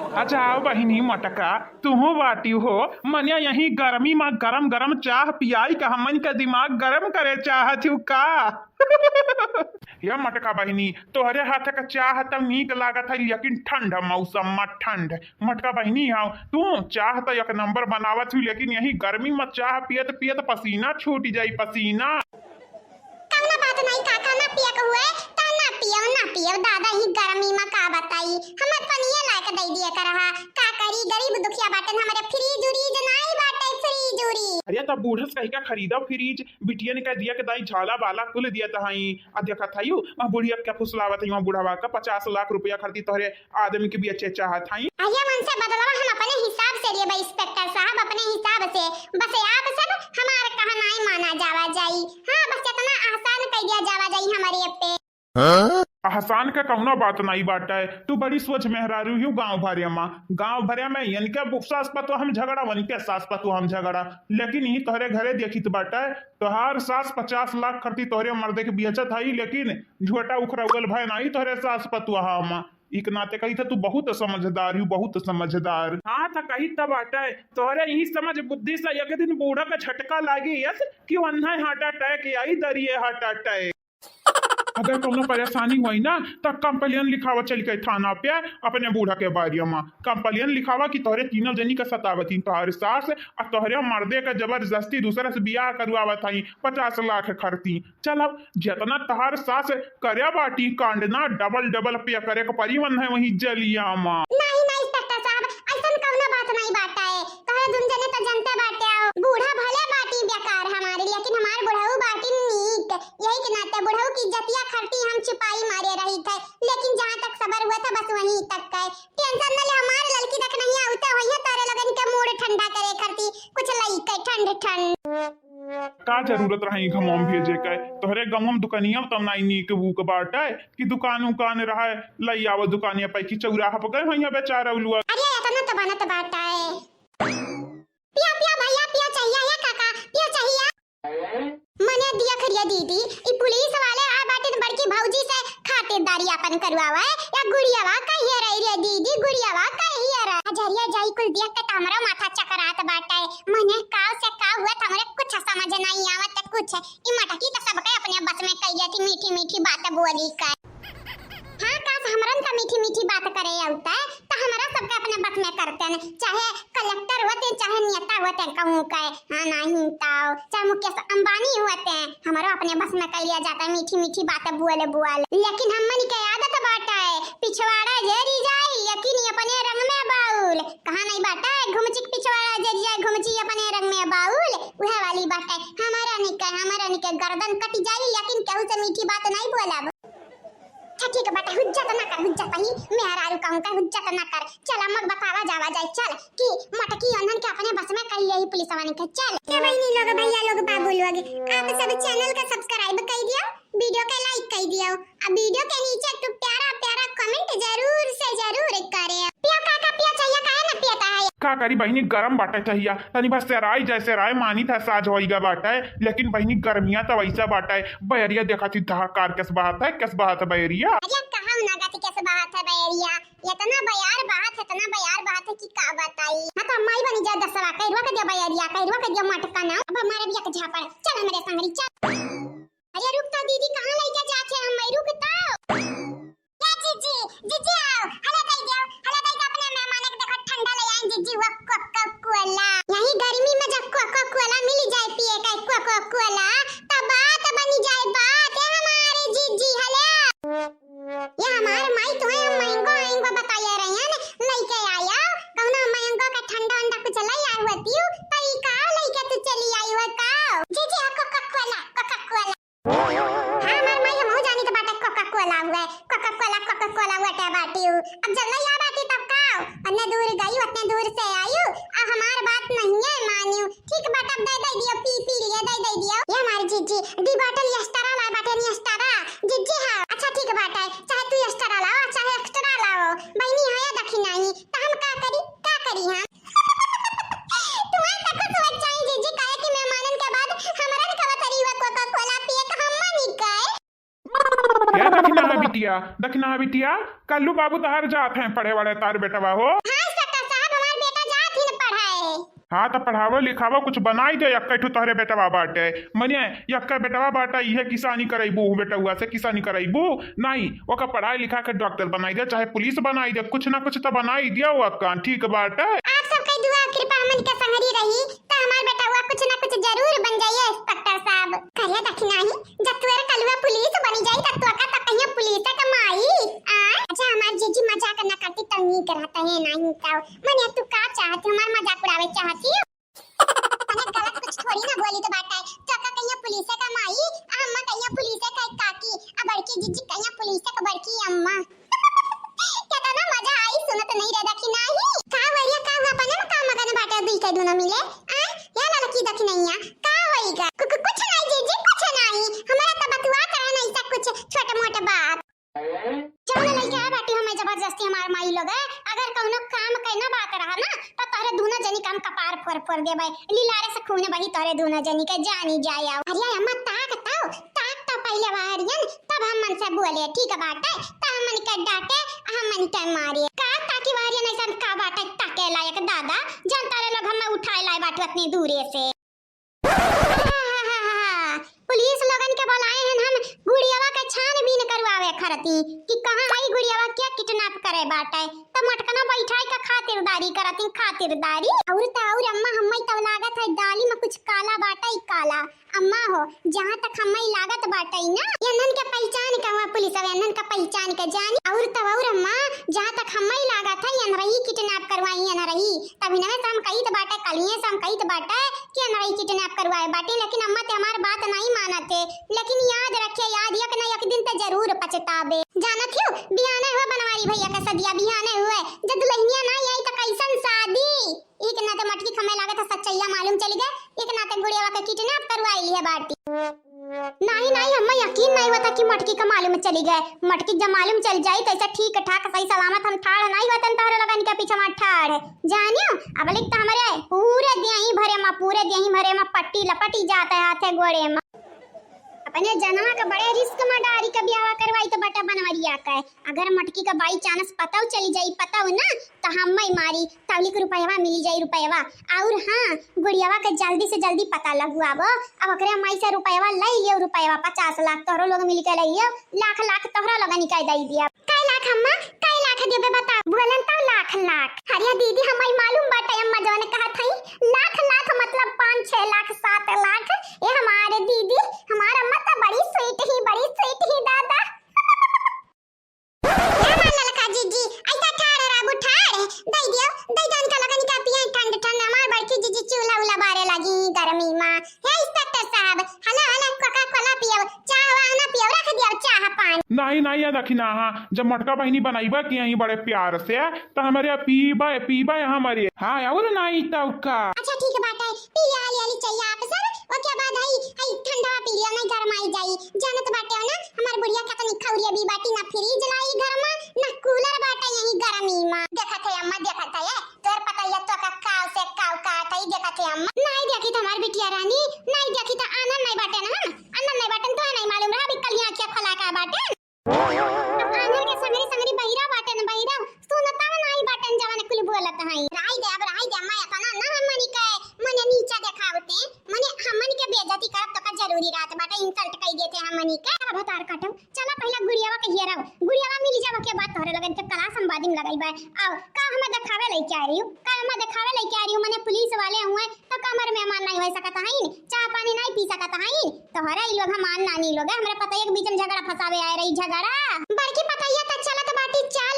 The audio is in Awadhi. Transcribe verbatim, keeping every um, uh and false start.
अच्छा आओ बहिनी मटका, तुहू बाटी हो, मने यही गर्मी मा गरम गरम चाह पियाई का हमन का दिमाग गरम करे चाहत हू का? या मटका बहिनी, तोहरे हाथ का चाह त नीक लागत है, लेकिन ठंड मौसम मा ठंड। मटका बहिनी, हाँ, तू चाह त एक नंबर बनावत हू, लेकिन यही गर्मी मा चाह पियत पियत पसीना छूट जाई, पसीना। कौनो बात नहीं काका, ना पिए के हुए त ना पियो, ना पियो। दादा ही गर्मी मा का बताई, हमें पनिया लाके दे दिया कर रहा। का करी, गरीब दुखिया बाटन, हमरे फ्रिज उरीज नाई बाटे, फ्रिज उरीज। अरे तब बूढ़स कही का खरीदा फ्रिज, बिटियन का दिया के दाई झाला बाला कुल दिया तहाई। आ देखत हई, आ बुढ़िया के फुसलावत हई, वहाँ बुढ़वा का पचास लाख रुपया खरती तोहरे आदमी के बेचे चाहत हई। अहिया मन से बदलवा हम अपने हिसाब से लेबे इंस्पेक्टर साहब, अपने हिसाब से। बस आप सब हमार कहनाई माना जावा जाई। हाँ, बस इतना एहसान कई दिया जावा जाई हमरे पे। एहसान के कौनो बात नाई बाटे, तू बड़ी सोझ मेहरारू हू गाँव भरे मा। गाँव भरे मा इनके बु-, सास पतोह हम झगड़ा, उनके सास पतोह हम झगड़ा, लेकिन ई तोहरे घरे देखित बाटे, तोहार सास पचास लाख खरती तोहरे मर्दे के बेचत हई, लेकिन झोटा उखरौल भय नाई तोहरे सास पतोह हम। एक नाते कही था, तू बहुत समझदार हू, बहुत समझदार। हाँ, त कही त बाटे, तोहरे यही समझ बुद्धि से एक दिन बूढ़ा का झटका लागी, यस, कि वन्हे heart attack आई, दरिये heart attack। अगर कौनो परेशानी होई ना, त complain लिखावा चल के थाना पे अपने बूढ़ा के बारे मा। Complain लिखावा कि तोहरे तीनों जनी का सतावत ही, तोहरे सास आ तोहरे मर्दे का जबरदस्ती दूसरे से बियाह करवावत हई पचास लाख खरती। चल अब जितना तहार सास करे बाटी कांड ना, double double पे करे के परी वन्हे वही जलिया मा। नहीं, नहीं, इंस्पेक्टर साहब, ऐसन कौनो बात नहीं बाटे। तोहरे दुन जने तो जनते बाटे हो, बूढ़ा भले बाटी बेकार हमारे, लेकिन हमार बुढ़ऊ बाटी नीक। यही के नाते बुढ़ऊ की इज्जतिया खरती हम छुपाई मारे रही थे, लेकिन जहाँ तक सबर हुआ था बस वहीं तक है। Tension न ले, हमार लड़की देख नहीं आउते होइहे तोरे लोगन के mood ठंडा करे खरती, कुछ लइके ठंड ठंड। का जरूरत रही घमम भेजे के? तोहरे गमम दुकनिया तब नाई नीक बूक बाटे कि दुकान उकान रहे, लई आवा दुकानिया पे कि चौराहा पर गए होइहे बेचारा उलुआ। अरे, इतना तो बनत बाटे। पिया, पिया भैया, पिया चाहिया, ये काका, पिया चाहिया। मने दिया खरिया दीदी, ई पुलिस वाले आ बाटिन बड़की भौजी से खातिरदारी अपन करवावे, या गुड़ियावा कहिए रही रे दीदी, गुड़ियावा कहिए रही। हजरिया जाई कुल देख के त हमरो माथा चकरात बाटे। मने काव से का हुआ त हमरे कुछ समझ नहीं आवत कुछ। ई मटकी त सबके अपने बस में कइले थी, मीठी मीठी बात बोली कर। हाँ, काश हमरन का मीठी मीठी बात करे आवते, त हमरा सबके अपने बस में करते न, चाहे कलेक्टर होते, चाहे नेता होते, कहूँ के। हाँ, नहीं तो, चाहे मुकेश अंबानी होते, हमरो अपने बस में कइले जाते, मीठी मीठी बात बोले बोल। लेकिन हमनी के आदत बाटे, पिछवाड़ा जरी जाई, लेकिन ये अपने रंग में बाउल। कहाँ नहीं बाटे, घुमची के पिछवाड़ा जरी जाए, घुमची अपने रंग में बाउल, उहे वाली बाटे। हमारा निके, हमारा निके गर्दन कट जाई, लेकिन केहू से मीठी बात नहीं बोलब। अच्छा ठीक बाटे, हुज्जत ना कर, हुज्जत ही मेहरारू कहूँ का हुज्जत ना कर। चल अम्मा के बतावा जावा जाए, चल कि मटकी ओन्हन के अपने बस में कइले ही पुलिस वाले के, चल। ए बहिनी लोग, भैया लोग, बाबू लोग, आप सब channel का subscribe कइ दियो, video के like कइ दियो, आ video के नीचे एक ठो प्यारा प्यारा comment जरूर से जरूर करे। पियो काका, पियो चाहिए, काहे ना पियता है? का करी बहिनी, गरम बाटे चाहिए, तनी बस सेराई जाए, सेराई मानी था साज होइगा बाटे, लेकिन बहिनी गर्मिया त वैसा बाटे, बयरिया देखा थी धाकार केस बहात है, केस बहात है बयरिया। अरे कहम ना गति केस बहात है बयरिया, इतना बयार बहात है, इतना बयार बहात है कि का बताई। हाँ तो माई बनी जा दसवा, कइरवा के दिया बयरिया, कइरवा के दिया मटका ना। अब हमारे बिया के झापड़, चल हमरे संगरी चल। अरे रुक तो दीदी, कहाँ लइके जात है हम, रुक तो। या जीजी, जीजी आओ, हला दई दियो, हला दई के अपने मेहमान के देखो ठंडा ले आए जीजी, वो कोका कोला। यही गर्मी में जब कोका कोला मिल जाए पिए का, कोका कोला, तब बात बनी जाए बात, ए हमारे जीजी, हले। ये हमार माई तुम्हें हम मैंगो, मैंगो बताए रहे हैं, लइके आया, कौनो मैंगो का ठंडा वंडा कुछ लई आए होती, तई का लइके तू चली आई हो का? जीजी, कोका कोला, कोका कोला। हाँ, हमार माई हमहू जानी त बाटे कोका कोला हुए, कोका कोला, कोका कोला हुए टे बाटी हूँ। अब जब लइया बाटी तब का? अन्ने दूर गई, उतने दूर से आई हूँ, आ हमार बात नहीं है मानी हूँ। ठीक बाटे, अब दे दे दियो, पी, पी लिए, दे दे दियो। ये हमारी जीजी, दी bottle extra ला बाटे, नी extra। जीजी हाँ, अच्छा ठीक बाटे, चाहे तू extra लाओ, चाहे extra लाओ। बहिनी है या दखी नहीं, त हम का करी, का करी हम? तुम्हारे तक सोच चाहिए जीजी, काहे कि मेहमानन के बाद हमरा न कबा तरी हुआ कोका कोला पिए के हम नहीं कहे। या दखिना बिटिया, दखिना बिटिया, कल्लू बाबू तहार जात हैं पढ़े वाले तार बेटवा हो। हाँ हाँ, त पढ़ावा लिखावा, कुछ बनाई दे। एक्कै ठो तोहरे बेटवा बाटे, मने एक्कै बेटवा बाटे, इहे किसानी करैबू, बेटवा से किसानी करैबू? नाहीं, ओका पढ़ाई लिखा के डॉक्टर बनाई दे, चाहे पुलिस बनाई दे, कुछ ना कुछ त बनाई दिया ओका, ठीक बाटे? आप सबकै दुआ कृपा हमन के संगरी रही, त हमार बेटवा कुछ ना कुछ जरूर बन जाइए इंस्पेक्टर साहब। करिया देखी नाहीं, जब तोर कलुआ पुलिस बनी जाई, त तोका त कहिया पुलिस के माई। आ, अच्छा, हमार जीजी मजाक न करती, त नीक रहता है, नाहीं त। मने, तू का चाहती? हमार मजाक उड़ावे चाहती? मने, गलत कुछ थोड़ी ना बोली तो बात है। तोका कहिया पुलिस के माई, आ अम्मा कहिया पुलिस के काकी, आ बड़की जीजी कहिया पुलिस के बड़की अम्मा। केतना मजा आई सुनत नहीं रे, देखी नाहीं। का वरिया, का हुआ, अपने में का मगन बाटे, दुई के दुनो मिले? आ, या लड़की देखी नहीं है, का होइगा? कु-, कु-, कुछ नाहीं जीजी, कुछ नाहीं। हमारा तो बतुआ करे नहीं सब कुछ छोट मोट बात। चल लइके आए बाटी हमें जबरदस्ती हमार माई लोग है। अगर कौनो काम के ना बात रहा ना, तो तोहरे दुनो जनी के हम कपार फोर फोर देबै। लिलारे से खून बही तोहरे दुनो जनी के, जानी जाए आओ। अरे अम्मा, ताक तो, ताक तो पहिले बाहरियन, तब हमन से बोले, ठीक बाटे? त हमन के डांटे, हमन के मारे। का ताकी बाहरियन, ऐसन का बाटे ताके लायक दादा, जौन तोहरे लोग हमें उठाए लाए बाटे उतनी दूरे से? पुलिस लोगन के बोलाए हन हम गुड़ियावा के छानबीन करवावे खरती कि कहाँ हई गुड़ियावा, के किडनैप करे बाटे। त मटकना बैठाई के खातिरदारी करती, खातिरदारी। और त और अम्मा, हम्मई तब लागत है दाली में कुछ काला बाटे, काला। अम्मा हो, जहाँ तक हम्मई लागत बाटे ना, एनन के पहचान के हुआ पुलिस, अब एनन के पहचान के जानी। और त और अम्मा, जहाँ तक हम्मई लागत है, एनरही किडनैप करवाई, एनरही। तभी ना से हम कहित बाटे, कलिए से हम कहित बाटे कि एनरही किडनैप करवाए बाटे, लेकिन अम्मा ते हमार बात नहीं मानत है। लेकिन याद रखे, याद एक ना एक दिन ते जरूर पछताबे। जानत हो, बिहाने हुए बनवारी भैया का सदिया, बिहाने हुए, जब दुल्हनिया ना आई तो कैसन शादी। एक ना ते मटकी खमे लागत है, सच्चैया मालूम चली गए, एक ना ते गुड़ियावा के किडनैप करवाई लिए बाटी। नाहीं, नाहीं, हम्मा यकीन नाहीं होता कि मटकी का मालूम चली गए। मटकी जब मालूम चल जाई, तो ऐसा ठीक ठाक, सही सलामत हम ठाड़ नाहीं होतन, तोहरे लोगन के पीछे में ठाड़। जानियो, अब लिख तो हमारे पूरे देही भरे में, पूरे देही भरे में पट्टी लपटी जात है हाथे गोड़े में। अपने जनवा के बड़े रिस्क में डारी के ब्याह करवाई तो बटा बनवरिया के। अगर मटकी का by chance पताऊ चली जाई, पताऊ ना, तो हम्मई मारी, तौलिक रुपयवा मिली जाई, रुपयवा। और हाँ, गुड़ियावा के जल्दी से जल्दी पता लगवावो। अब ओकरे माई से रुपयवा ले लियो, रुपयवा पचास लाख तोहरो लोग मिलके ले लियो, लाख लाख तोहरा लोगन के दे दिया। कै लाख अम्मा, कै लाख देबे बता? बोलन तो लाख लाख। अरे दीदी, हमारी मालूम बाटे अम्मा जवन कहत हई, लाख लाख मतलब पाँच छह लाख सात लाख। ए हमारे दीदी, हमार अम्मा तो बड़ी sweet ही, बड़ी sweet ही दादा। ए हमार ललका जीजी, ऐसा ठाड़ रहबू ठाड़, दे दियो, दे दो इनका लोगन का पिए ठंड ठंड, हमार बड़की जीजी चूल्हा उल्हा बारे लगी गर्मी में। हे इंस्पेक्टर साहब, हला हला कोका कोला पियो, चाह वाह ना पियो, रख दियो चाह पानी। नाहीं नाहीं, याद रखी ना, हाँ, जब मटका बहिनी बनैबा कि यहीं बड़े प्यार से, तो हमारे यहाँ पीबा पीबा यहाँ हमारे। हाँ, और नाहीं तो का। अच्छा ठीक बात है, पी ले, आली आली चाहिए आप सब। ओके बाद हई, हई ठंडा पी लियो, नहीं गरमाई जाई। जानत बाटे हो ना, हमार बुढ़िया कतनी खौरिया भी बाटी, ना फ्रिज लाई घर में, ना कूलर बाटे यही गर्मी में। देखत है अम्मा, देखत है, ए, तोर पता ये तो का काव से काव का तई देखत है अम्मा। नहीं देखी तो हमार बिटिया रानी, नहीं देखी तो आनंद नहीं बाटे ना हम, आनंद नहीं बाटे तो नहीं मालूम रहा, अभी कल यहाँ क्या खोला का बाटे। अब आन्हर के संगरी संगरी बहिरा बाटेन, बहिरा सुनता नाई बाटेन जवन कुल बोलत हई। राई दे, अब राई दे, मैं अपना ना हमनी के मने नीचा देखावते, मने हमन के बेइज्जती करब तो का जरूरी रहत बाटे, insult कई देते हमनी के। अब भतार काटो, चला पहला गुड़ियावा के हियरा, गुड़ियावा मिल जावा के बाद तोहरे लगन के कला संवादी में लगाई बा। आओ, का हमें देखावे लेके आ रही हो, का हमें देखावे लेके आ रही हो, मने पुलिस वाले हुए तो कमर मेहमान नहीं हो सकत हईन, चाह पानी नहीं पी सकत हईन। तोहरे ई लोग हमार नानी लोग है, हमरे पतैया के बीच में झगड़ा फंसावे आए रही, झगड़ा। बड़की पतैया त चलत बाटी चाल